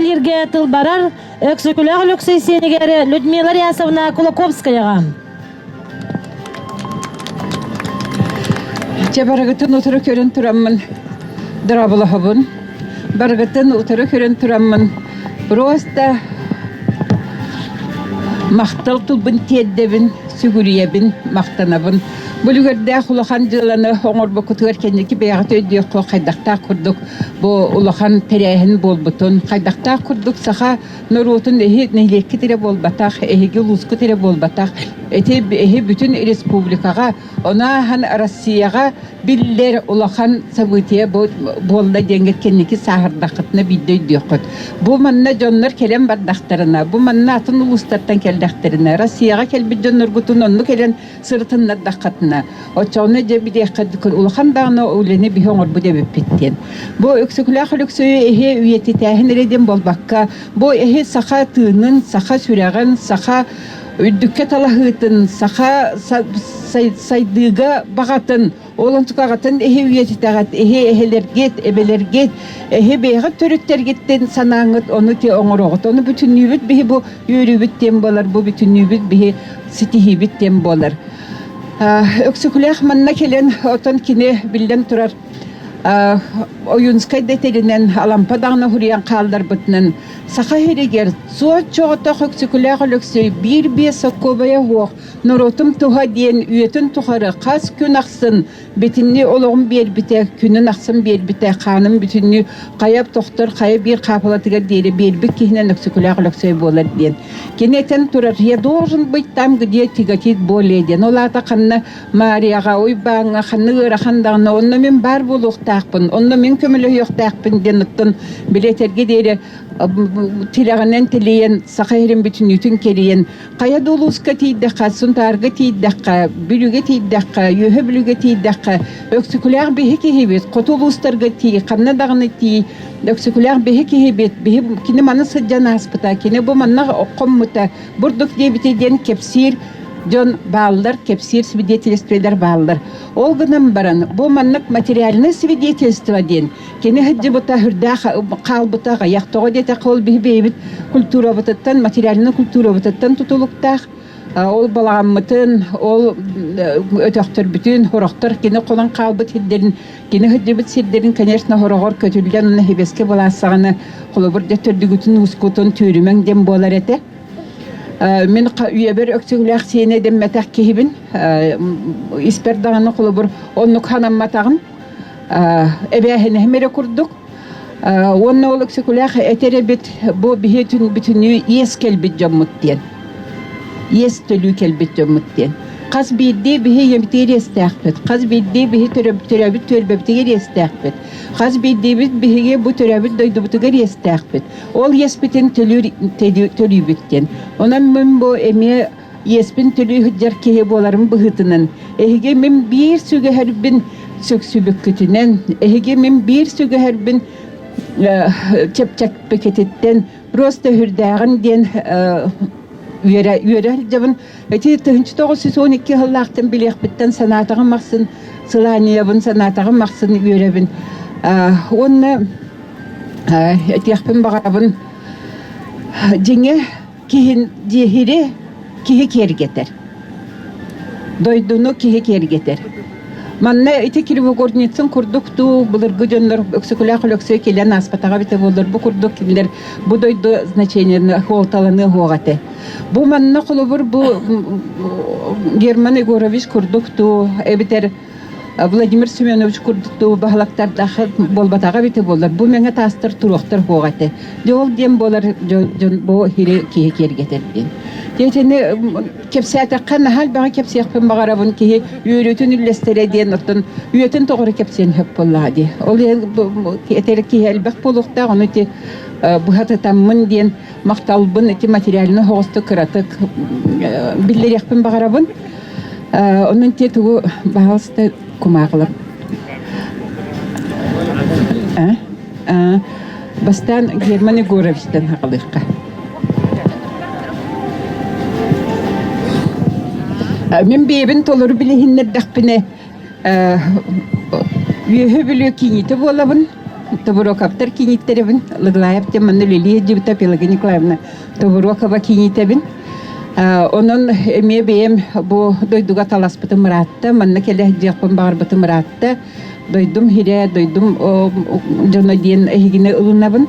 эҕэрдэлииргэ тыл барар Өксөкүлээх Өлөксөй сиэнигэр Людмила Рясовна Кулаковскаяҕа. Чэ барыгытын утары көрөн тураммын дорооболоһобун. Барыгытын утары көрөн тураммын просто махтал тылбын тиэрдэбин, сүгүрүйэбин, махтанабын. Бу үлүгэрдээх улахан дьыаланы оҥорбуккутугар кэнники бэйэҕит өйдүөххэ хайдахтаах курдук бу улахан тэрээһин буолбутун, хайдахтаах курдук саха норуотун эһи нэһилиэккит эрэ буолбатах, эһиги улуускут эрэ буолбатах, ити эһи бүтүн республикаҕа, ону ааһан Россияҕа биллэр улахан событие буолла диэҥҥит кэнники сааһырдаххытына биирдэ өйдүөххүт. Бу манна дьоннор кэлэн бардахтарына, бу манна атын улуустартан кэллэхтэринэ, Россияҕа кэлбит дьонноргутун онну кэлэн сырытыннардаххытына, оччоҕуна дьэ билиэххит улахан даҕаны үлэни биһи оҥорбут эбиппит диэн. Бу Өксөкүлээх Өлөксөйү эһи үйэтитээһин эрэ диэн буолбакка, бу эһи саха тыынын, саха сүрэҕин, саха үрдүккэ талаһыытын, саха сайдыыга баҕатын, ол онтукаҕытын эһи үйэтитэҕит, эһи эһэлэргит, эбэлэргит, эһи бэйэҕит төрүттэргиттэн санааҥҥыт ону ти оҥороҕут. Ону бүтүннүүбүт биһи бу үөрүүбүт диэн буолар, бу бүтүннүүбүт биһи ситиһиибит диэн буолар. Өксөкүлээх манна кэлэн, отон кини биллэн турар Ойуунскай да этэринэн, Алампа даҕаны уһуруйан хаалларбытынан, Саха сиригэр суот-чоҕотох Өксөкүлээх Өлөксөй биир-биэс сокуобайа суох норуотум туһа диэн үйэтин тухары хас күн ахсын бүтүннүү олоҕун биэрбитэ, күнүн ахсын биэрбитэ, хааным бүтүннүү хайа тохтор, хайа биир хаапылатыгар диэри биэрбит киһинэн Өксөкүлээх Өлөксөй буолар диэн. Кини этэн турар, я должен быть там, где тяготит более диэн. Ол аата ханна Маарыйаҕа, Уйбааҥҥа ханна ыарахан даҕаны, онно мин баар буолуохтаахпын, онно мин көмөлөһүөхтээхпин диэн оттон били этэргэ диэри тилэҕинэн тилийэн, Саха сирин бүтүннүүтүн кэрийэн, хайа да улууска тиийдэххэ, Сунтаарга тиийдэххэ, Бүлүүгэ тиийдэххэ, Үөһэ Бүлүүгэ тиийдэххэ, Өксөкүлээх биһи киһибит, хоту улуустарга тиий, ханна даҕаны тиий, Өксөкүлээх биһи киһибит, биһи кини маны сылдьан ааспыта, кини бу манна хоммута, бурдук диэбитэ диэн кэпсиир дьон бааллар, кэпсиир свидетельстволар бааллар. Ол гынан баран, бу маннык материальное свидетельство диэн кини сылдьыбыта үрдээх хаалбыта аҕыйах. Тоҕо диэтэххэ, ол биһи бэйэбит культурабытыттан, материальнай культурабытыттан тутулуктаах. Ол балаҕаммытын, ол өтөхтөрбүтүн, сорохтор кини хонон хаалбыт сирдэрин, кини сылдьыбыт сирдэрин, конечно, сороҕор көтүллэн уонна хибэскэ былаассаҕына холобур дьэ төрдүгүтүн ускутун түүрүмэҥ диэн буолар этэ. Мин үйэбэр өксөкүлээх сиэнэ дэммэтэх киһибин. Испэр даҕаны холобур оннук санамматаҕым. Эбээһинэһим эрэ курдук. Уонна ол өксөкүлээх этэр эбит бу биһи бүтүннүү иэс кэлбит дьоммут диэн. Иэс төлүү кэлбит дьоммут диэн. Хас биирдии биһи ийэбитигэр иэстээхпит, хас биирдии биһи төрөөбүт түөлбэбитигэр иэстээхпит, хас биирдиибит биһиги бу төрөөбүт дойдубутугар иэстээхпит. Ол иэспитин төлүүр төлүүбүт диэн. Онон мин бу эмиэ иэспин төлүү сылдьар киһи буоларым быһыытынан, эһиги мин биир сүгэһэрбин сүксүбүккүтүнэн, эһиги мин биир сүгэһэрбин чэпчэппикититтэн просто үрдээҕин диэн үөрэ үөрэ сылдьабын. Ити 1912 сыллаахтан билиэхпиттэн санаатаҕым ахсын сылаанньыйабын, санаатаҕым ахсын үөрэбин. Уонна этиэхпин баҕарабын, дьиҥэ киһин дьиэһири киһи киэргэтэр. Дойдуну киһи киэргэтэр. Манна ити Кривогорницын курдук дуу былыргы дьоннор Өксөкүлээх Өлөксөй кэлэн ааспатаҕа эбитэ буоллар бу курдук кинилэр бу дойду значениены суолталаныа суох этэ. Бу манна холобур бу Герман Егорович курдук дуу эбэтэр Владимир Семенович курдук дуу баһылыктардаах буолбатаҕа эбитэ буоллар бу мэҥэ таастар туруохтар суох этэ. Дьэ ол диэн буолар дьон бу иһири киһи киэргэтэр диэн. Дьэ итини кэпсээтэххэ наһаа элбэҕи кэпсиэхпин баҕарабын киһи үөрүүтүн үллэстэрэ диэн оттон үйэтин тоҕо кэпсиэн сөп буоллаҕа дии. Ол иһин этэр киһи элбэх буолуохтаах ону ити быһа тытаммын диэн махталбын ити материальнай оҕостук кыратык биллэриэхпин баҕарабын. Онон те тугу баһаалыста кумааҕылар. Бастаан Герман Егоровичтан хаҕалыахха. Мин бэйэбин толору билиһиннэрдэхпинэ, Үөһэ Бүлүү кийиитэ буолабын. Тобуруокаптар кийииттэрэбин. Лыглаев диэн манна үлэлии сылдьыбыта Пелагея Николаевна Тобуруокова кийиитэбин. Онон эмиэ бэйэм бу дойдуга таласпытым ыраатта, манна кэлэ сылдьыахпын баҕарбытым ыраатта. Дойдум сирэ, дойдум дьоно диэн эһигини ылынабын.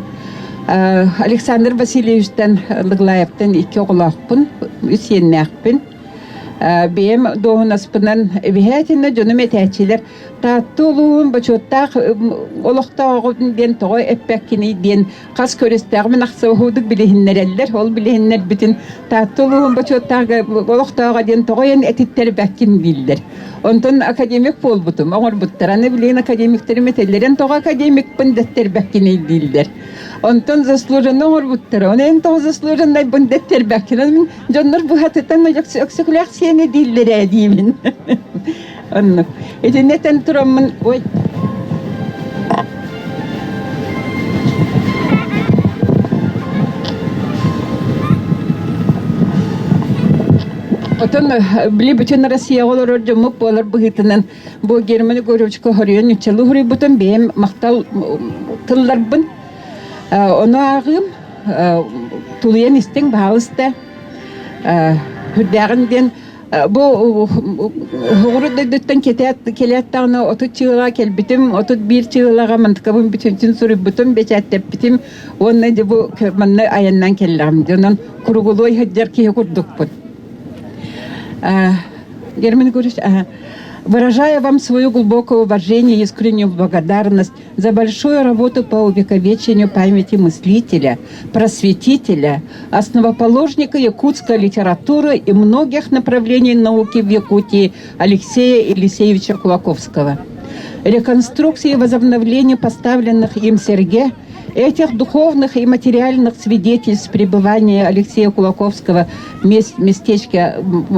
Александр Васильевичтан Лыглаевтан икки оҕолоохпун, үс сиэннээхпин. Бэйэм дуоһунаспынан эбиһээтинэ дьонум этээччилэр Таатта улууһун бочуоттаах олохтооҕун диэн тоҕо эппэккиний диэн хас көрүстээҕимин ахса уһуудук билиһиннэрэллэр. Ол билиһиннэрбитин Таатта улууһун бочуоттаах олохтооҕо диэн тоҕо эн этиттэрбэккин дииллэр. Онтон академик буолбутум, оҥорбуттар. Аны билигин академиктэрим этэллэрин тоҕо академикпын дэттэрбэккиний дииллэр. Онтон заслуженный оҥорбуттара. Оны эн тоҕо заслуженнайбын дэттэрбэккин. Дьоннор быһатытан өксөкүлээх сиэнэ дииллэр ээ диибин. Оннук. Итиннэ этэн тураммын, ой, Отон били бүтүн Россияҕа олорор дьоммут буолар быһыытынан бу Герман Егоровичка хоруйан нуччалыы хоруйбутун бэйэм махтал тылларбын ону ааҕыым тулуйан истиҥ баһаалыста үрдээҕин диэн Бу Хоҕуру дойдуттан кэлээт даҕаны 30 чыылаҕа кэлбитим, 31 чыылаҕа мантыкабын бүтүнтүн суруйбутум, бэчээттэппитим уонна дьэ бу манна айаннаан кэллэҕим. Дьонон куругулуой сылдьар киһи курдукпун. Герман Егорович, выражаю вам свое глубокое уважение и искреннюю благодарность за большую работу по увековечению памяти мыслителя, просветителя, основоположника якутской литературы и многих направлений науки в Якутии Алексея Елисеевича Кулаковского. Реконструкции и возобновление поставленных им Серге этих духовных и материальных свидетельств пребывания Алексея Кулаковского в местечке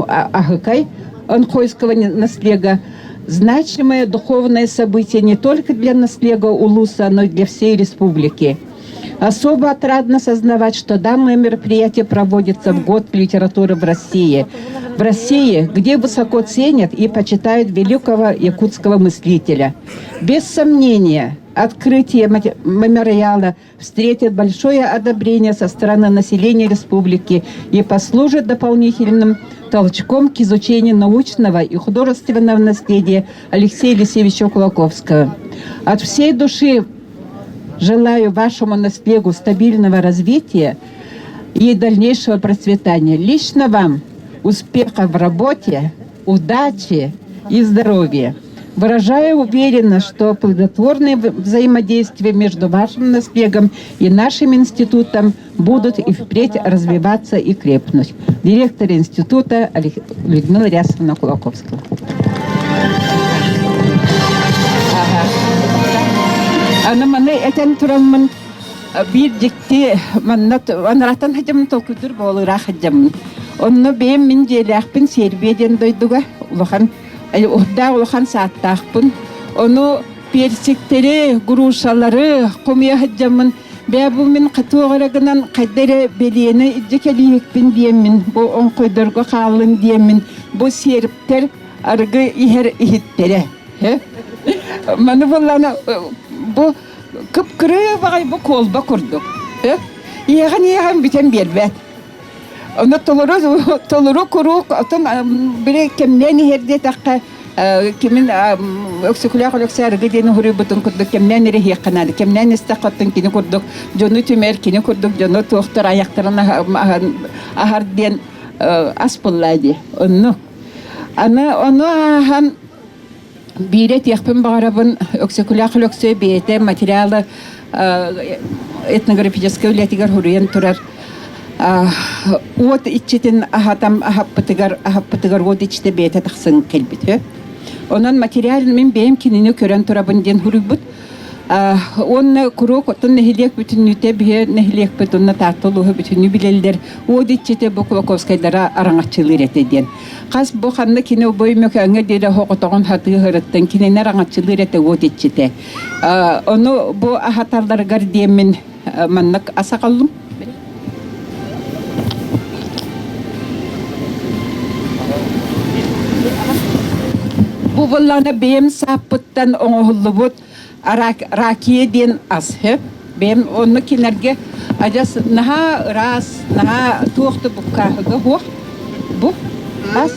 Ахыкай Анхойского наслега значимое духовное событие не только для наслега Улуса, но и для всей республики. Особо отрадно сознавать, что данное мероприятие проводится в год литературы в России. В России, где высоко ценят и почитают великого якутского мыслителя. Без сомнения, открытие мемориала встретит большое одобрение со стороны населения республики и послужит дополнительным толчком к изучению научного и художественного наследия Алексея Елисеевича Кулаковского. От всей души желаю вашему наслегу стабильного развития и дальнейшего процветания. Лично вам успеха в работе, удачи и здоровья. Выражаю уверенность, что плодотворные взаимодействия между вашим наслегом и нашим институтом будут и впредь развиваться и крепнуть. Директор института Людмила Рясовна Кулаковская. Аны маны этэн тураммын биир дьикти манна анараттан хадьаммын толкуйдуур буолураах хадьаммын. Онно бэйэм мин дьиэлээхпин Сербия диэн дойдуга улахан урдаах улахан сааттаахпын. Ону персиктэри, грушалары хомуйа сылдьаммын бээ бу мин туох эрэ гынан хайда эрэ бэлиэни илдьэ кэлииһикпин диэммин бу оҥхойдорго хааллын диэммин бу сербтэр арыгы иһэр иһиттэрэ. Маны буллана бу кып-кырыы баҕай бу колба курдук. Иэҕэн-иэҕэн бүтэн биэрбэт. Ону толору толору куруук отон били кэмнээн иһэр диэтэххэ кимин Өксөкүлээх Өлөксөй арыгы диэн уһуруйбутун курдук кэмнээн эрэ иһиэххэ наада. Кэмнээн истэххэ оттон кини курдук дьону түмэр, кини курдук дьону туохтар айахтарын аһар диэн ас буллаа дии. Онну. Аны ону ааһан Биири этиэхпин баҕарабын, Өксөкүлээх Өлөксөй бэйэтэ материалы этнографическай үлэтигэр суруйан турар уот иччитин аһатам аһаппытыгар аһаппытыгар уот иччитэ бэйэтэ тахсан кэлбит. Онон материал мин бэйэм кинини көрөн турабын диэн суруйбут. Уонна куруук оттон нэһилиэк бүтүннүүтэ биһи нэһилиэкпит уонна Таатта улууһа бүтүннүү билэллэр уот иччитэ бу Кулаковскайдара араҥаччылыыр этэ диэн. Хас бу ханна кини убай Мөкөөҥҥө диэри оһоҕотоҕун хатыы сырыттын кинини араҥаччылыыр этэ уот иччитэ. Ону бу аһаталларыгар диэммин маннык ас аҕаллым. Бу буоллаҕына бэйэм сааппыттан оҥоһуллубут. Ракия диэн ас сөп. Бэйэм онно кинилэргэ адьас наһаа ыраас, наһаа туох да буккааһыга суох бу ас.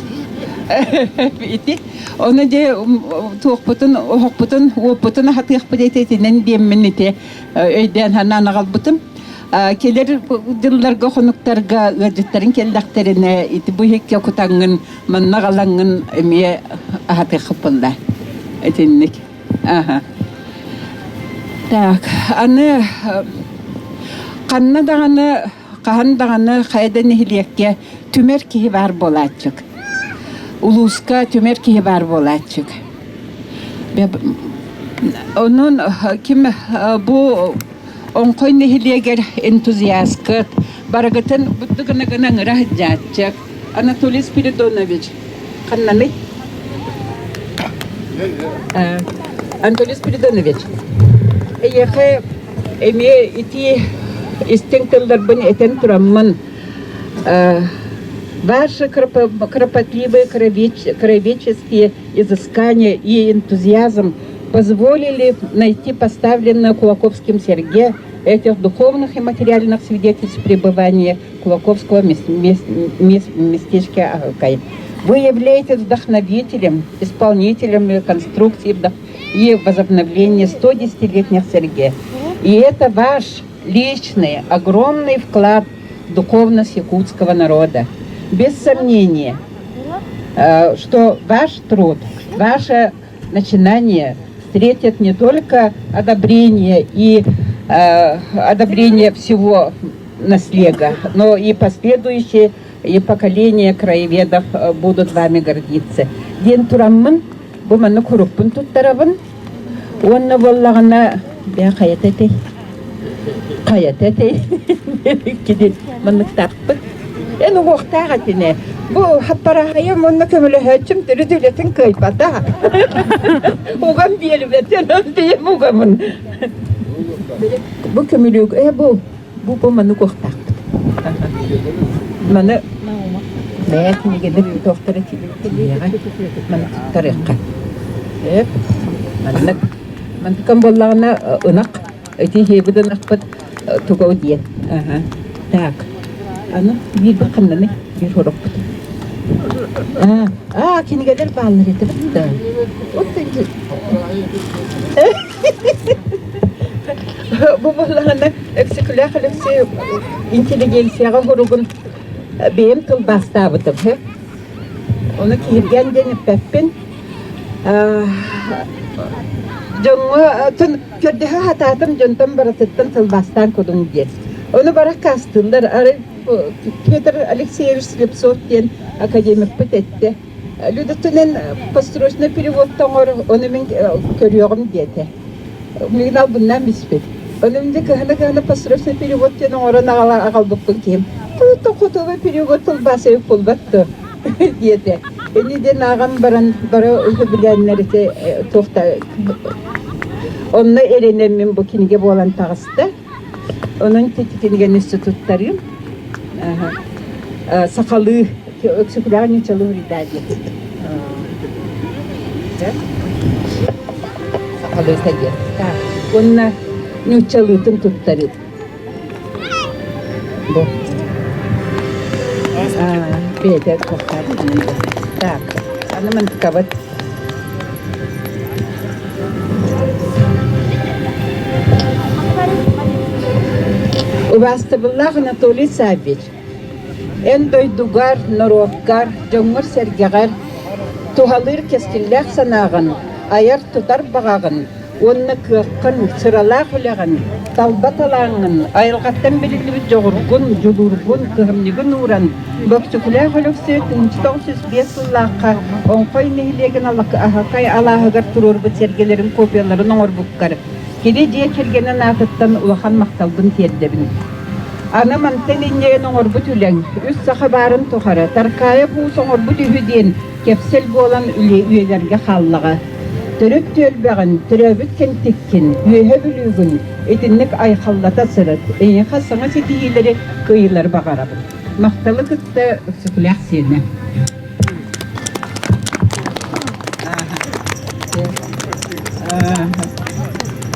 Ити ону дьэ туохпутун, оһохпутун, уоппутун аһатыахпыт этэ итинэн диэммин ити өйдөөн санаан аҕалбытым. Кэлэр дьылларга, хонуктарга ыалдьыттарын кэллэхтэринэ ити бу иһиккэ кутаҥҥын, манна аҕалаҥҥын эмиэ аһатыаххыт буолла. Итинник. Аха. Так, аны ханна даҕаны, хаһан даҕаны хайа да нэһилиэккэ түмэр киһи баар буолааччык. Улууска түмэр киһи баар буолааччык. Онон ким бу Оҥхой нэһилиэгэр энтузиасткыт, барыгытын бутты гына гына ыҥыра сылдьааччык Анатолий Спиридонович ханнаный? Анатолий Спиридонович, эйиэхэ эмиэ ити истиҥ тылларбын этэн тураммын Ваши кропотливые краеведческие изыскания и энтузиазм позволили найти поставленную Кулаковским Серге этих духовных и материальных свидетельств пребывания Кулаковского местечка Аһыкай. Вы являетесь вдохновителем, исполнителем реконструкции и возобновления 110-летних Серге. И это ваш личный, огромный вклад в духовность якутского народа. Без сомнения, что ваш труд, ваше начинание встретит не только одобрение и одобрение всего наслега, но и последующие и поколения краеведов будут вами гордиться. Диэн тураммын, бу манна куруппун туттарабын. Уонна буоллаҕына, бээ хайата этэй? Хайата этэй? Кини манныктаахпыт. Эн уҥуохтаах этинэ. Бу хаппараайым уонна көмөлөһөөччүм төрүт үлэтин кыайбата. Уган биэрбэтин, бэйэм угамын. Бу көмүлүөк, э бу Бу бу маннык уохтаахпыт. Маны бэйэ кинигэни туохтара тиийэҕэ маны туттарыахха. Эп маннык мантыкан буоллаҕына ынах ити иһиэбит ынахпыт тугау диэн. Аха. Так. Аны биир ханнаны биир хорохпут. Аа, аа кинигэлэр бааллар этэ да. Вот Бу буоллаҕына Өксөкүлээх Өлөксөй интеллигенцияҕа суругун бэйэм тылбаастаабытым. Ону киһиргээн диэн эппэппин. Дьоҥҥо көрдөһө сатаатым дьонтон барытыттан тылбаастаан кудуҥ диэн. Ону бары аккаастыыллар. Арай Петр Алексеевич Слепцов диэн академикпыт эттэ. Людоттунан построчный перевод оҥор, ону мин көрүөҕүм диэтэ. Мин албыннаан биспит. Ону мин кыһына-кыһына построчный перевод диэн оҥорон аҕалбыппын киһим. Тута хотовой перевод тылбаасайык буолбат дуо диэтэ. Ини диэн ааҕан баран бары үһү ити туохта онно эрэнэммин бу кинигэ буолан таҕыста. Онон кинигэни өссө туттарыым. Сахалыы Өксөкүлээх ньучалыы уруйдаа диэн. Сахалыыта диэн. Уонна нууччалыытын туттарыы. Бу. Бэйэтэ Так, аны мантыкабыт. Убаастабыллаах Анатолий Саввич, Эн дойдугар, норуоккар, дьоҥҥор-сэргэҕэр туһалыыр кэскиллээх санааҕын, айар-тутар баҕаҕын уонна кыаххын, сыралаах үлэҕин, талба талааҥҥын, айылҕаттан бэриллибит дьоҕургун, дьулуургун, кыһамньыгын ууран, Бөкчөкүлээх Өлөксөй 1905 сыллаахха Оҥхой нэһилиэгин Аһакай алааһыгар туруорбут сэргэлэрин копияларын оҥорбуккар кини дьиэ кэргэнин аатыттан улахан махталбын тиэрдэбин. Аны мантан инньэйэн оҥорбут үлэҥ, үс саха баарын тухары Таркаайап уус оҥорбут үһү диэн кэпсэл буолан үйэлэргэ хааллаҕа. Төрүт түөлбэҕин, төрөөбүт кэнтиккин, Үөһэ Бүлүүгүн итинник айхаллата сырыт, эйиэхэ саҥа ситиһиилэри, кыайыылары баҕарабын. Махталы кытта Өксөкүлээх сиэнэ.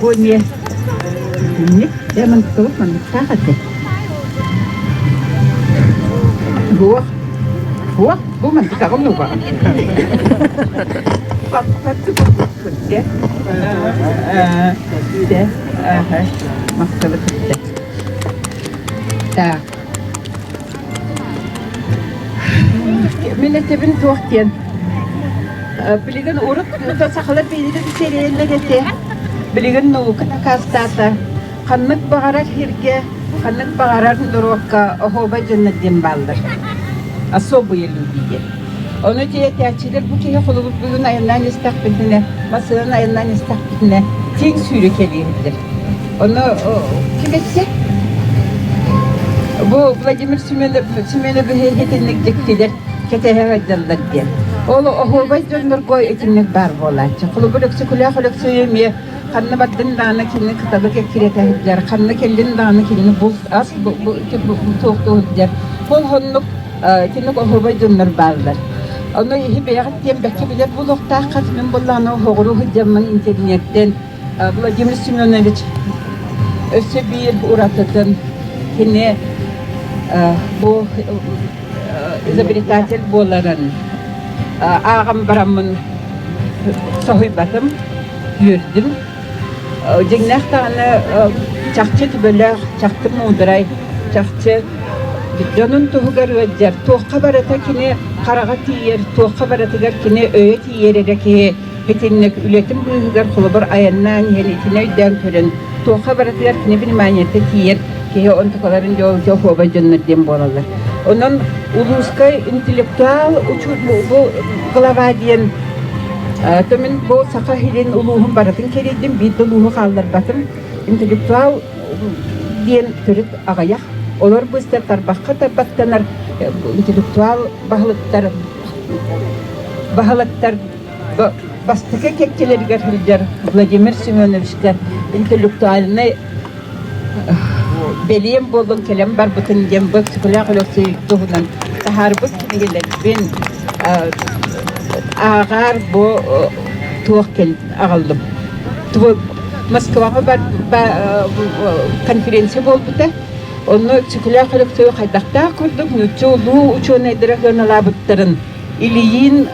Бу эмиэ итинник дьэ мантыкабыт манныктаах этэ. Суох. Суох, бу мантыкаҕын угаҕын. Паппаты дьэ, махтабыт Так. Мин этэбин туох диэн Билигин урут сахалар бэйэлэрин сэриэллэр этэ. Билигин наука накаастаата. Ханнык баҕарар сиргэ, ханнык баҕарар норуокка оһуобай дьоннор диэн бааллар. Особые люди диэн. Ону тиэтээччилэр бу киһи холобур бүгүн айаннаан истэхпитинэ, массыынан айаннаан истэхпитинэ, тииҥ сүүрэ кэлиэһиллэр. Ону ким этсэ? Бу Владимир Семенов Семеновиһы итинник дьиктилэр кэтэһэ сылдьаллар диэн. Ол оһуобай дьоннорго итинник баар буолааччы. Холобур, Өксөкүлээх Өлөксөй эмиэ ханна бардын даҕаны кинини кыталык эккирэтэ сылдьар, ханна кэллин даҕаны кинини булт ас туохтуу сылдьар. Ол оннук итинник оһуобай дьоннор бааллар. Ону иһи бэйэҕит диэн бэккэ билэр буолуохтааххыт. Мин буоллаҕына оһоҕуруу сылдьаммын интернеттэн Владимир Семенович өссө биир уратытын кини бу изобретатель буоларын ааҕан бараммын соһуйбатым, үөрдүм. Дьиҥнээх даҕаны чахчы төбөлөөх, чахчы муударай, чахчы дьонун туһугар ыалдьар, туохха барыта кини хараҕа тиийэр, туохха барытыгар кини өйө тиийэр эрэ киһи итинник үлэтин быыһыгар холобур айаннаан иһэн итини өйдөөн көрөн туохха барытыгар кини вниманиета тиийэр киһи онтукаларын дьол оһуобай дьоннор диэн буолаллар. Онон улууска интеллектуал бу глава диэн то мин бу Саха сирин улууһун барытын кэрийдим, биир да улууһу хаалларбатым. Интеллектуал диэн төрүт аҕыйах. Олор быстар тарбахха тарбаттанар интеллектуал баһылыктар баһылыктар бастакы кэккэлэригэр сылдьар Владимир Семеновичка интеллектуальнай бэлиэм буоллун кэлэн барбытын диэн бу Өксөкүлээх Өлөксөй туһунан таһаарбыт кинигэлэрбин ааҕаар бу туох кэл аҕаллым. Москваҕа конференция буолбута. Онно Өксөкүлээх Өлөксөйү хайдахтаах курдук нуучча улуу учуонайдара сыаналаабыттарын Ильин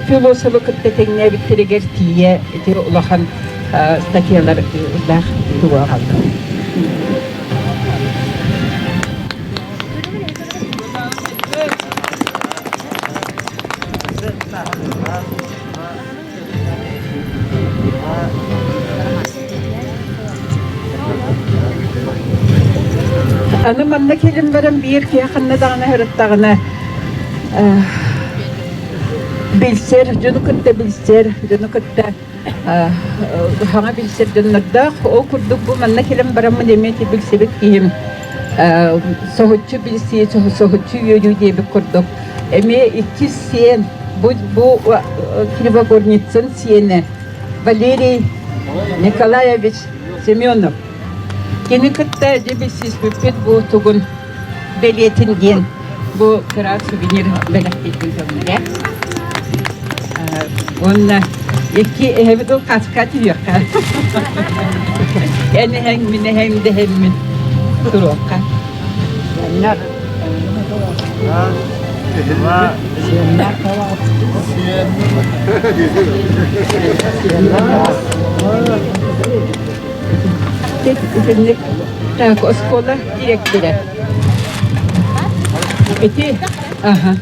философы кытта тэҥнээбиттэригэр тиийэ ити улахан статьялардаах тугу аҕаллым. Аны манна кэлин баран биир киһи ханна даҕаны сырыттаҕына билсэр, дьону кытта билсэр, дьону кытта хаҥа билсэр дьоннордоох. Ол курдук бу манна кэлэн бараммын эмиэ ити билсибит киһим соһуччу билсии, соһуччу үөрүү диэбит курдук эмиэ иккис сиэн бу, бу Кривогорницын сиэнэ Валерий Николаевич Семенов. Кини кытта дьэ билсиспиппит бу тугун бэлиэтин диэн бу кыра сувенир бэлэхтиирбин көҥүлэ. Уонна икки эһэбит ол хаска түһүөххэ. Эн эһэҥ, мин эһэм дэһэммин туруохха. Итинник так оскуола директора. Ити аха.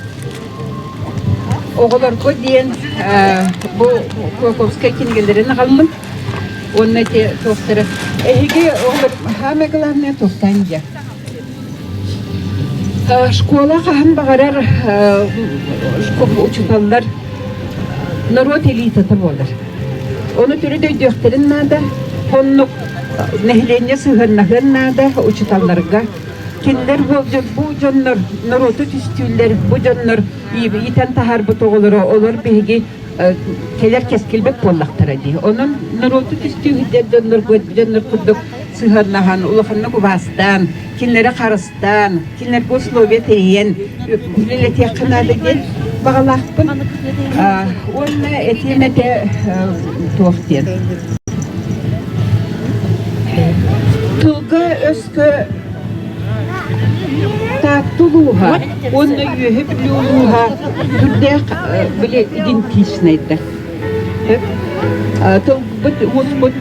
Оҕолорго диэн бу Кулаковскай кинигэлэрин аҕаллым. Уонна ити туохтара эһиги оҕолор самое главное туохтаан дьэ. Школа хаһан баҕарар учууталлар норуот элитата буолар. Ону төрүт өйдүөхтэрин наада. Оннук нэһилиэнньэ сыһыаннаһыан наада учууталларга. Кинилэр бу дьоннор норуоту түстүүллэр, бу дьоннор иитэн таһаарбыт оҕолоро, олор биһиги кэлэр кэскилбит буоллахтара дии. Онон норуоту түстүү дьоннорго дьоннор курдук сыһыаннаһан, улаханнык убаастаан, кинилэри харыстаан, кинилэргэ условия тэрийэн үлэлэтиэххэ наада диэн баҕалаахпын. Уонна этиэм этэ туох диэн. Тылга-өскө Таатта улууһа уонна Үөһэ Бүлүү улууһа сүрдээх били идентичнайдар. Тылбыт ууспут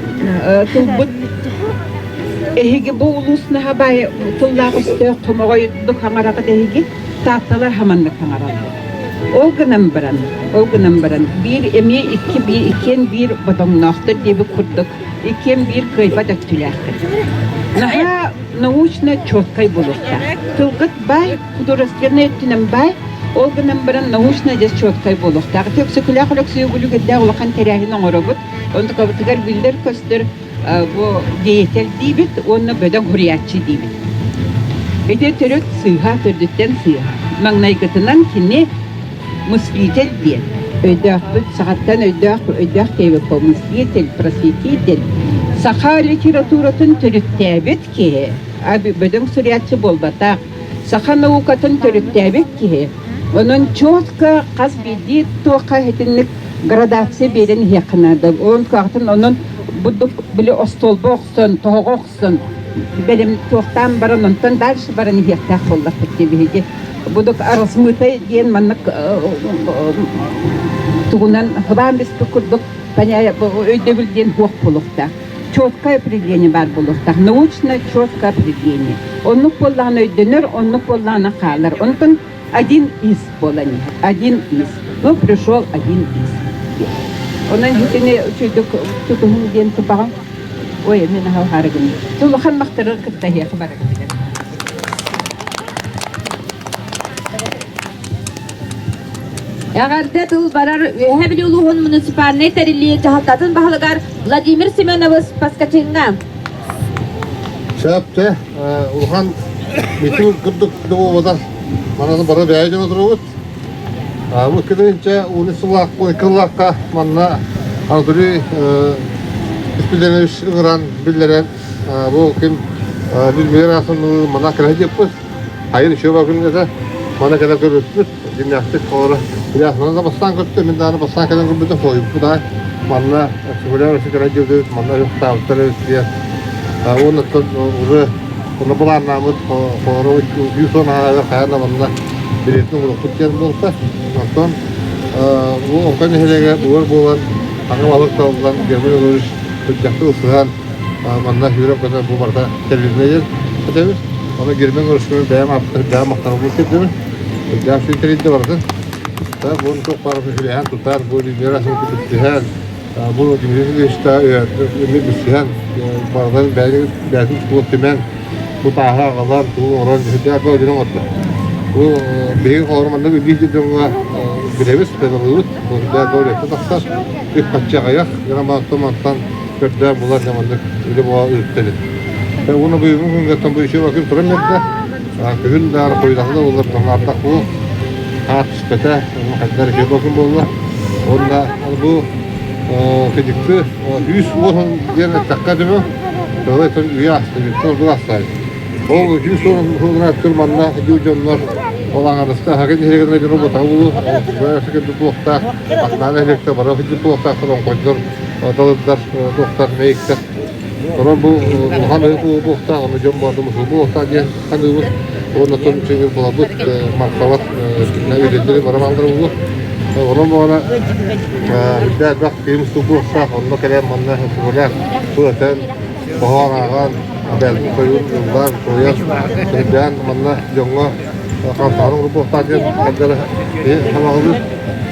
тылбыт эһиги бу улуус наһаа баай тыллаах өстөөх хомоҕойдук хаҥараҕыт эһиги таатталар хаманнык хаҥараллар. Ол гынан баран, ол гынан баран биир эмиэ икки биир иккиэн биир ботоҥноохтор диэбит курдук иккиэн биир кыайбат өттүлээхтэр. Наһаа научно четкай буолуохтаах. Тылгыт баай, художественнай өттүнэн баай, ол гынан баран научно дьэ четкай буолуохтаах. Ити Өксөкүлээх Өлөксөй Үгүлүгэрдээх улахан тэрээһин оҥоробут. Онтукабытыгар биллэр-көстөр бу деятель диибит уонна бөдөҥ суруйааччы диибит. Ити төрүт сыыһа, төрдүттэн сыыһа. Маҥнайгытынан кини мыслитель диэн өйдөөхпүт сахаттан өйдөөх өйдөөх диэбит мыслитель просветитель саха литературатын төрүттээбит киһи бөдөҥ суруйааччы буолбатах саха наукатын төрүттээбит киһи онон четко хас биирдии туохха итинник градация биэрэн иһиэххэ наада он каҕытын онон будук били остуолба охсон тоһоҕо охсон бэлэм туохтаан баран онтон дальше баран иһиэхтээх буоллахпыт дии биһиги Будук размытай диэн маннык тугунан хыбаан биспит курдук өйдөбүл диэн суох буолуохтаах. Четкое определение баар буолуохтаах. Научно четкое определение. Оннук буоллаҕына өйдөнөр, оннук буоллаҕына хаалар. Онтон один из буолан иһэр. Один из. Ну, пришел один из. Онон итини үчүгдүк тутуһуҥ диэн тупаҕын. Ой, мин аһалһаарыгын. Улахан махтарыр кытта эһиэхэ барыгытыгар. Эҕэрдэ тыл барар Үөһээ Бүлүү улууһун муниципальнай тэриллии дьаһалтатын баһылыгар Владимир Семенович Поскачиҥҥа. Сөп те улахан митинг курдук буолбатар. Мананы бары бэйэ дьоно турабыт. Бу килинчэ уни сыллаахха манна Анатолий Испиденович ыҥыран биллэрэн Бу ким Людмила Расовна мана кэлэ диэппит. Хайын үчүгэй күн этэ. Мана кэлэ көрүспүт. Дьиҥнээхтик олоро. Били да бастаан көртө, мин даҕаны бастаан кэлэн көрбүтүм, хойуппут аай. Манна Сүгүлэр өссө кэлэ дьылдыбыт, манна ыһыктаабыттар эбит диэн. Уонна уже онно былааннаабыт холоро 110 ааҕар хайаан да манна билиэтин оҥоруохпут диэн буолта. Онтон бу Оҥкой нэһилиэгэ буор буолан, аҥы балык талыллан Герман Егорович Күрдьэхтэ ылсыһан манна сүүрэн-көтөн бу барыта тэрилинэ этэбит. Ону Герман Рожкович бэйэм ааттар бэйэм махтанабын кирдибин. Үрдээх сүүн тэрийдэ барытын. Бу туох баар хүлэһэн тутар, бу Людмила бүттүһэн, бу Дмитрий Ильичта бүттүһэн, барытын бэйэтин тутулук түмэн, бу тааһы аҕалан, туу оҥорон, үрдээх бөҕө оҥордо. Бу биһиги холоро маннык үбүү дьоҥҥо билэбит, сыаналыыбыт. Бу үрдээх бөҕө тахсар. Үп-харчы аҕыйах, грамматтан мантан көрдөөн булар дьэ маннык үлэ буола ыытта эбит. Уонна быйылгы күҥҥэттэн бу үчүгэй күн туран биэрдэ. Күһүн даҕаны хойутаһы да буоллар ардах буол. Хаар түспэтэ, хайдар үчүгэй күн буолла. Уонна бу кыдьыкты 110 диэн эттэххэ дьону, тылы үйэ аста, ордук аста. Ол 110 сылынан тыл манна дьыл дьоннор ол аҥардаста аһагын иһигэр дьону ботаҕы булу, бэйэсэ туохтаах, атнаан эһиэктэ бара сылдьар туохтаахтар оҥкойдор, далырдар, туохтар, мэйиктэр. Онон бу улахан ыһык буолуохтаах, ону дьон баҕарда мусул буолуохтаах диэн саныыбыт. Уонна тон үчүгэй булабыт, маркалар, үлэлэри бара бааллар буолуо. Онон буолана үрдэ элбэх киһи мустуу буолуохтаах, онно кэлэн манна көмөлөөх, тыл этэн, хоһоон ааҕан, бэлги хойун ыллаан, туойан, сирдээн манна дьоҥҥо хамсааһын оҥорбуохтаах диэн эрдэрэ сабаҕалыыр.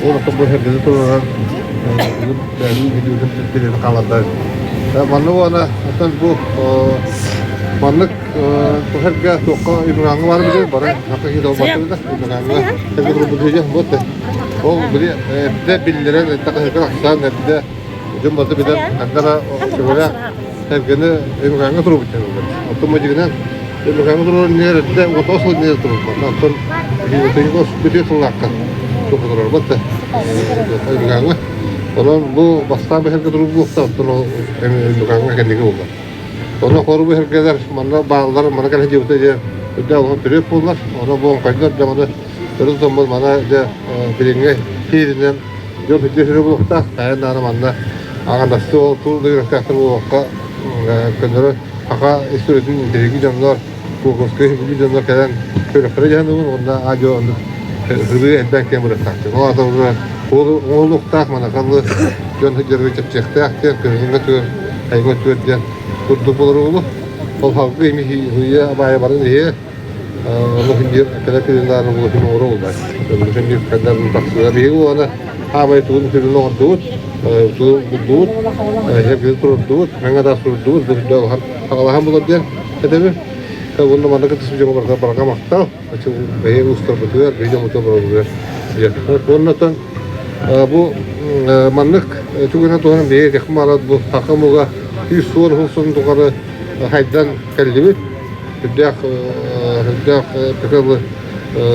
Ол оттон бу сэргэни туруоран бэйэбин видеотын билэн хааларда. Манна уонна оттон бу маннык сэргэ туохха имраҥҥа баар билэр бары хакка киһи долбаттыбыта имраҥҥа сэргэ турбут вот ол били эрдэ биллэрэн эрдэ хаһыакка тахсан эрдэ Дьон барыта билэр, ханна көмөлөөх сэргэни Өймөкөөҥҥө туруорбут диэн ыллар. Оттон мадьыгынан Өймөкөөҥҥө туруорар иннигэр эрдэ отоос сыл иннигэр туруорбат. Оттон бүтүн бүтүн сыллаахха туохха туруорбат да Өймөкөөҥҥө. Онон бу бастаан бэһэргэ туруорбуохта, оттон ол Өймөкөөҥҥө кэнники буолла. Онно хору бэһэргэлэр манна бааллар, манна кэлэ дьиэбитэ дьэ үрдэ улахан төрүөт буоллар. Онон бу оҥхойдор дьэ маны төрүт тутаммыт мана дьэ билиҥҥи кииринэн Дьон сирдэ сирэ буолуохтаах, хайаан даҕаны манна аҥардастыы ол тур да үөрэхтээхтэр буолуохха көннөрү. Саха историятын интэриэһиргии дьоннор, Куоковскай сөбүлүүр дьоннор кэлэн көрөхтөрө дьаһаныбын уонна аадьуо оннук ырыы элбээн киэн барыахтаахтар. Ол аата оҥоһулуохтаах манакалы дьон сылдьарга чэпчиэхтээх диэн, кыһыҥҥа түөр, сайыҥҥа түөр диэн курдук болор уолу. Ол халгы ими хыйа абаайа баран иһиэ Ону биир кэлэ күнүнээр улуһун оҥоро улар. Улуһун биир кэлэр тахсыга биһиги уона хаамай тугун сүрүн оҥордубут, тугун булдубут, эһэ турдубут, мэҥэ да сурдубут, бу хагалаһан булар диэн этэбин. Уонна манна кытта дьоҥо барыта барҕа махтал. Бэйэ устарбытыгар, бэйэ дьоммутугар барабытыгар. Уонна бу маннык түгэнэ туһанан биһиги этиэхпин баҕарабыт бу саха омуга 110 сыл сылын тухары хайдан кэллибит. Сүрдээх сүрдээх такой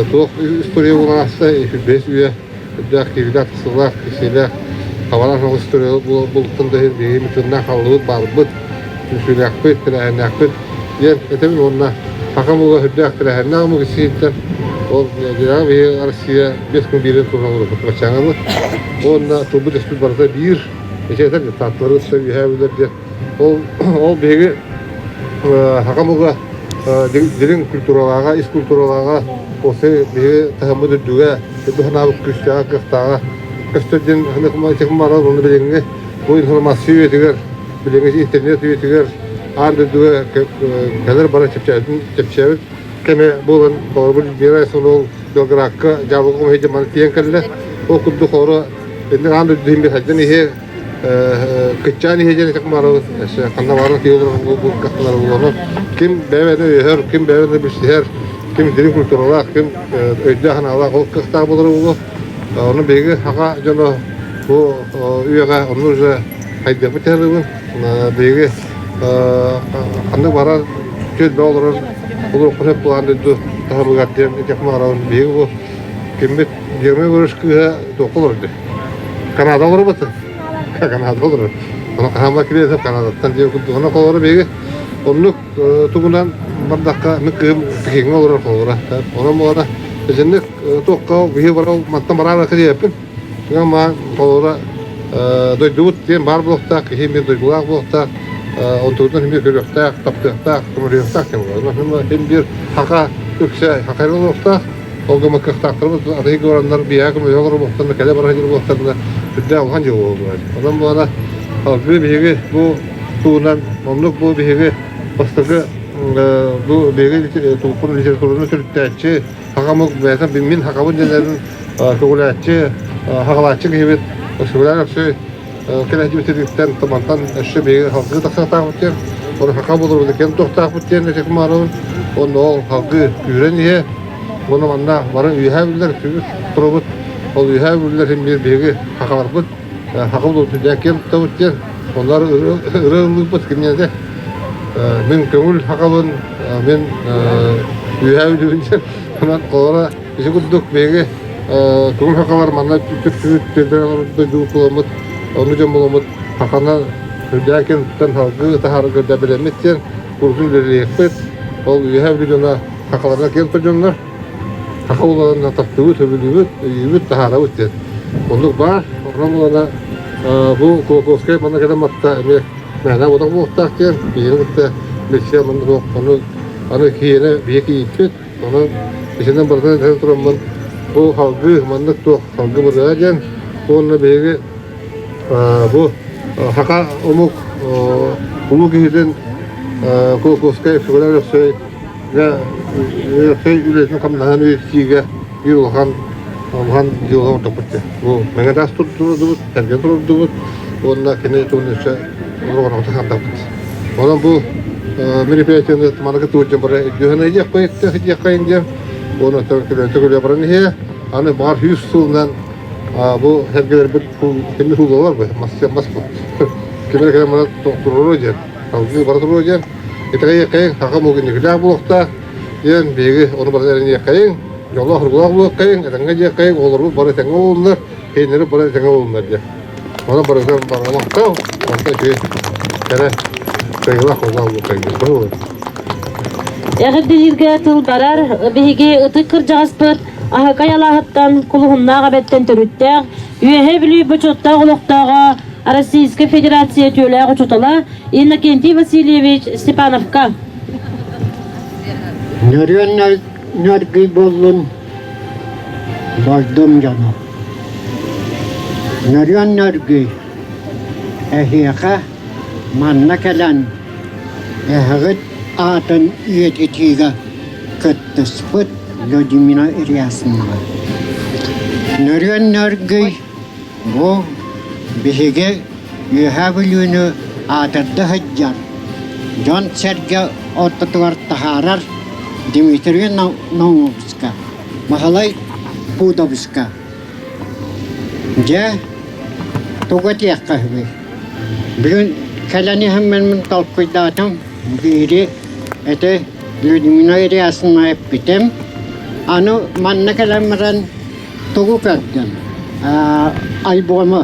туох история буолан ааста бэс үйэ сүрдээх киһилээх тахсыылаах кисиэлээх хабараах соҕус история буолуттан да иһин биһиги мытыннаах халлыбыт баарбыт түмсүүлээхпит тэрээһиннээхпит диэн этэбин уонна саха омуга сүрдээх тэрээһиннээх омук исиһиттэн ол дьиҥэ биһиги Россия 5 күн биирин туһунан олорбут баччааҥҥабыт уонна тылбыт өспүт барыта биир ичэтэр таатталары үһээ билэр диэн Ол, ол биһиги саха омуга дириҥ культуралааҕа, ис культуралааҕа, осы биһиги таһыммыт үрдүгэ, үрдүк санаабыт күүстээҕэ, кыахтааҕа көстөр диэн ханнык ону билиҥҥи бу информация үйэтигэр, билиҥҥи интернет үйэтигэр аан дойдуга кэлэр бара чэпчээбит чэпчээбит кэмэ буолан холобур Вера Исонол Белградка дьаабылык оҥоһуйда маны тиийэн кэллэ. Ол курдук хоро инник аан дойду иһин сайдан иһиэ кыччаан иһэ диэн этэх ханна баарын киһи ким бэйэ-бэйэтин өйөһөр, ким бэйэ-бэйэтин билсиһэр, ким дириҥ культуралаах, ким өйдөөх-санаалаах ол кыахтаах буолар буолуо. Ону биһиги саха дьоно бу үйэҕэ онну уже хайдыахпыт тэһэлибин. Биһиги ханнык барар түөлбэ олорор олоруохха сөп буолан дойду таһымыгар диэн этиэх баҕарабын. Биһиги бу киммит Герман Егорович кыыһа туохха олордо? Канада олорбута. Канада олорор. Ону хаһан кириэсэп Канадаттан диэн курдук. Ону холоро биһиги оннук тугунан бардахха мин кыыһым Пекиҥҥэ олорор холоро. Онон буолара итинник туохха биһи барал мантан бараара кириэппин. Туган маан холоро дойдубут диэн баар буолуохтаах, киһи эмиэ дойдулаах буолуохтаах, онтугутун эмиэ көрүөхтээх, таптыахтаах, көмөлөһүөхтээх диэн буолар. Онон биир хака үксэ хакайра олоруохтаах. Ол гына кыахтаахтарбыт атыйык уораннар биһиэхэ көмөлөһө олорбуттарына кэлэ бара сылдьар буолтарына сүрдээх улахан дьыл буолуо. Онон буолара салгыы биһиги бу тугунан оннук бу биһиги бастакы бу биһиги тулкун литератураны төрүттээччи сахамык бэйэтин мин сахабын диэннэрин көҕүлээччи хаҕалааччы киһибит Өксөкүлээх Өксөй кэлэһдьибититтэн мантан өссө биһиги салгыы тахсыахтаахпыт диэн ону саха буоларбыт кэм туохтаахпыт диэн этик маарабын уонна ол салгыы күүрэн иһэ уонна манна бары үөһээ биллэр сүбүт турабыт ол үөһээ биллэр иһин биир биһиги сахаларбыт саха буолбут кэм туттабыт диэн оннор ырыа ыллыырбыт кимнээдэ мин көҥүл сахабын мин үөһээ бүлүүбүн диэн онон олоро Ити курдук биһиги көҥүл сахалар манна түпсүбүт түөлбэ дойду буламмыт, ону дьон буламмыт саханы үрдээн кэм туттан салгыы таһаарарга да бэлэммит диэн курдук үлэлиэхпит. Ол үөһээ Бүлүү дьоно сахаларга киэн дьоннор саха буолан таптыыбыт, сөбүлүүбүт, өйүүбүт, таһаарабыт диэн. Оннук баар. Онон буолана бу Кулаковскай манна кэлэн матта эмиэ мээнэ буолар буолуохтаах диэн биһигини кытта билсэ манна суох ону аны киһиэнэ биһиги кийииппит Онон итинэн барытын этэн тураммын бу салгыы маннык туох салгыы барыа диэн уонна биһиги бу саха омук улуу киһитин Кулаковскай Өксөкүлээх Өлөксөй Өлөксөй үлэтин-хамнаһын үйэтитиигэ биир улахан улахан дьыала оҥордохпут диэн. Бу Мэҥэ таас турдубут, тэргэ турдубут уонна кини тугун өссө олоҕун хардаппыт. Онон бу мероприятиены маныгы туурдьан бара өйдүһэн диэххэйин диэн уонна төгүлэ баран иһиэ. Аны баар сүүс сылынан бу сэргэлэрбит кими суулалар бу мас мас бу. Кимер кэлэн бара туруору диэн, салгыы бара туруору диэн. Итэҕэйиэххэйин, саха омук инникилээх буолуохтаах диэн биһиги ону баран эрэниэххэйин, дьоллоох-соргулаах буолуоххайын, этэҥҥэ диэххэйин, оҕолорбут бары этэҥҥэ буоллуннар, кинилэри бары этэҥҥэ буоллуннар диэн. Ону барытын барҕамахтал, онто үчүгэй кэрэ кыайыылаах холлоох буолуоххайын. Эҕэрдэлииргэ тыл барар, биһиги ытык кырдьаҕаспыт Аһыкай алааһыттан, Кулуһуннаах эбэттэн төрүттээх, Үөһээ Бүлүү бочуоттаах олохтооҕо. Российскай Федерация үтүөлээх учуутала Иннокентий Васильевич Степановка. Нөрүөн нөргүй буоллун дойдум дьоно. Нөрүөн нөргүй эһиэхэ манна кэлэн эһэҕит аатын үйэтитиигэ кыттыспыт Людмила Ильясовнаҕа. Нөрүөн нөргүй бу биһиги Үөһээ Бүлүүнү аатырда сылдьар, дьон-сэргэ ортотугар таһаарар Дмитрий Наумовска, Баһылай Пудовска. Дьэ, тугу этиэххэ үһүбүй? Бүгүн кэлэн иһэммин толкуйдаатым, биири ити Людмила Ильясовна эппитим. Аны манна кэлэн баран тугу көрдүм? Альбому.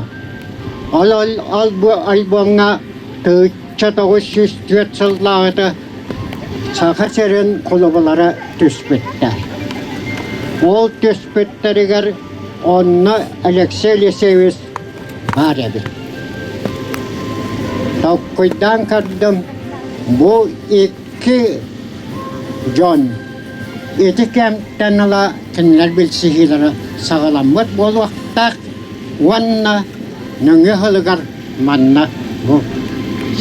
Ол ол бу альбомҥа 1904 сыллааҕыта Саха сирин кулубалара түспүттэр. Ол түспүттэригэр онно Алексей Елисеевич баар эбит. Толкуйдаан көрдүм, бу икки дьон ити кэмтэн ыла кинилэр билсиһиилэрэ саҕаламмыт буолуохтаах уонна нөҥүө сылыгар манна бу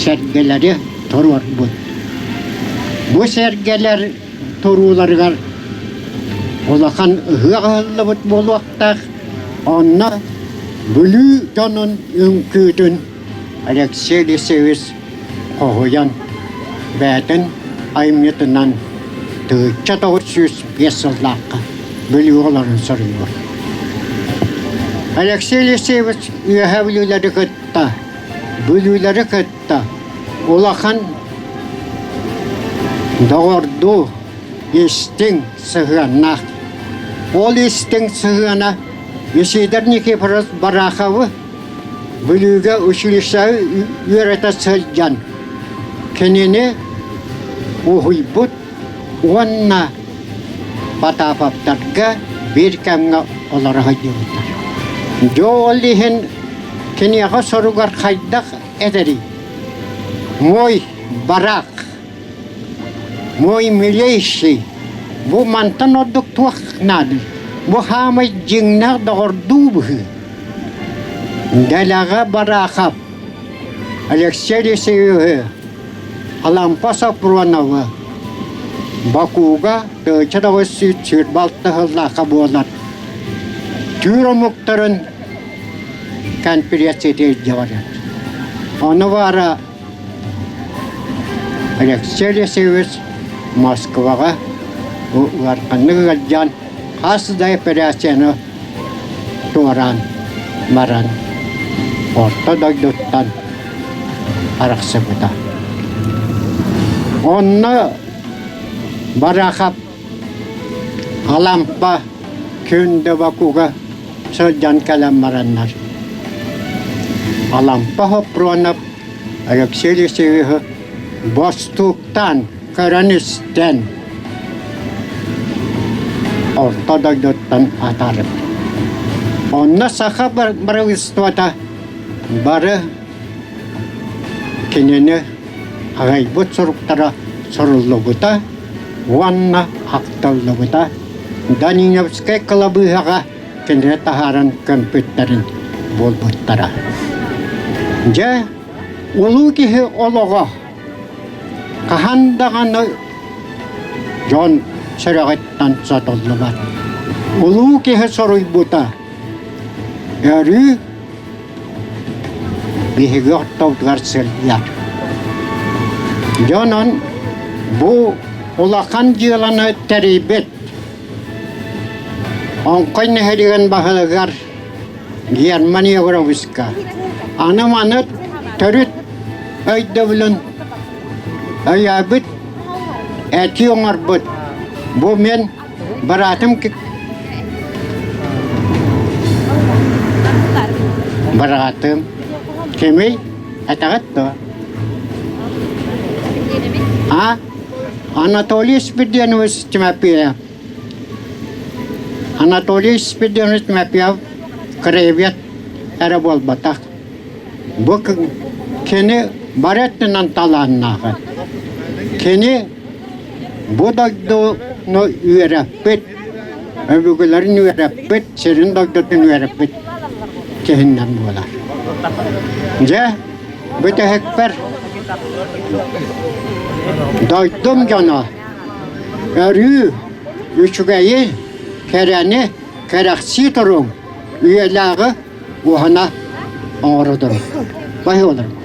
сэргэлэри туруорбут. Бу сэргэлэр турууларыгар улахан ыһыах ыһыллыбыт буолуохтаах. Онно Бүлүү дьонун үҥкүүтүн Алексей Елисеевич хоһуйан бэйэтин айымньытынан 1905 сыллаахха Бүлүү оҕолорун суруйбут. Алексей Елисеевич Үөһээ Бүлүүлэри кытта Бүлүүлэри кытта улахан доҕордуу истиҥ сыһыаннаах. Ол истиҥ сыһыана Исидор Никифорович Бараховы Бүлүүгэ училищеҕа үөрэтэ сылдьан кинини уһуйбут уонна Потаповтарга биир кэмҥэ олоро сылдьыбыттар. Дьэ ол иһин киниэхэ соругар хайдах этэрий? Мой барак, мой милейший, бу мантан ордук туох наадый? Бу хаамай дьиҥнээх доҕордуу быһыы. Дэлэҕэ Барахов, Алексей Алексеевиһы, Алампа Сопруновы Бакуга 1926 сыллаахха буолар түүр омуктарын конференцията илдьэ барар. Ону баара Алексей Алексеевич Москваҕа ыараханнык ыалдьан хас да операцияны туораан баран орто дойдуттан арахсыбыта. Онно Барахап Алампа Күндэ Бакуга сылдьан кэлэн бараннар Алампа Хоппуруонап Алексей Елисеевиһы бостууктаан көрөн-истэн орто дойдуттан атаарбыт. Онно саха правительствота бары кинини аҕайбыт суруктара суруллубута уонна ахтыллыбыта. Даниловскай кылабыыһаҕа кинини таһааран көмпүттэрин булбуттара. Дьэ, улуу киһи олоҕо хаһан даҕаны дьон сүрэҕиттэн сотуллубат. Улуу киһи соруйбута өрүү биһиги ортобутугар сылдьар. Дьонон бу улахан дьыаланы тэрийбит Оҥхой нэһилиэгин баһылыгар Герман Егоровичка аны маны төрүт өйдөбүлүн өйөөбүт, этии оҥорбут. Бу мин быраатым быраатым кимий? Этэҕит дуо? А? Анатолий Спирденович Тимофеев. Анатолий Спиридонович Тимофеев краевед эрэ буолбатах. Бу кини бары өттүнэн талааннааҕа. Кини бу дойдуну үөрэппит, өбүгэлэрин үөрэппит, сирин дойдутун үөрэппит киһиннэн буолар. Дьэ, бүтэһикпэр дойдум дьоно өрүү үчүгэйи, кэрэни кэрэхсии туруҥ, үйэлээҕи уһана оҥородорум. Баһы олорум.